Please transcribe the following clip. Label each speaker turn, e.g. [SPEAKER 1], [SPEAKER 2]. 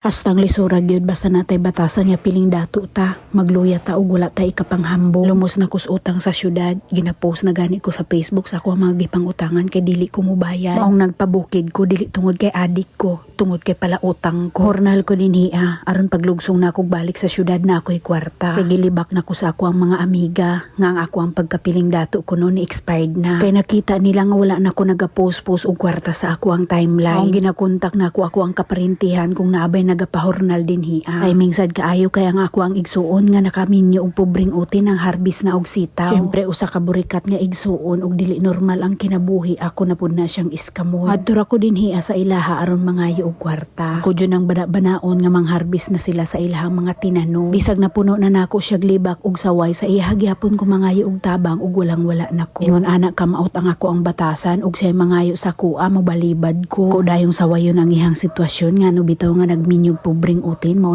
[SPEAKER 1] Hastang lisura gyud, basta natay batasan nga piling dato ta, magluya ta og wala ta ikapanghambog. Lumos na kus utang sa syudad, ginapost na gani ko sa Facebook sa ako ang mga gipangutangan kay dili ko mobayad. Maong nagpabukid ko dili tungod kay adik ko, tungod kay pala utang ko. Hornal ko dinhi aron paglugsong na akong balik sa syudad na ako'y kwarta. Kay gilibak na ko sa ako ang mga amiga nga ang ako ang pagkapiling dato ko noon expired na. Kay nakita nila nga wala na ko nagapost-post og kwarta sa ako ang timeline. Maong ginakontak na ako ako ang kaparintihan kung naabay nagapahornal dinhi. Ay mingsad kaayo kay ang ako ang igsuon nga nakaminyo og pobreng utin ang harvest na og sitaw. Syempre usa ka burikat nga igsuon og dili normal ang kinabuhi, ako na pud na siyang iskamon. Adto ra ko dinhi sa ilaha aron mangayo og kwarta. Ako jud ang bana-banaon nga mangharvest na sila sa ilahang mga tinanom. Bisag napuno na nako siya libak og saway, sa iya gyapon ko mangayo og tabang og walang wala nako. Ingon ana kamaot ang ako ang batasan og siya mangayo sa kuha, mobalibad ko. Ko dayong sawayon ang ihang sitwasyon nga no bitaw nga nagminyog pobreng utin mao.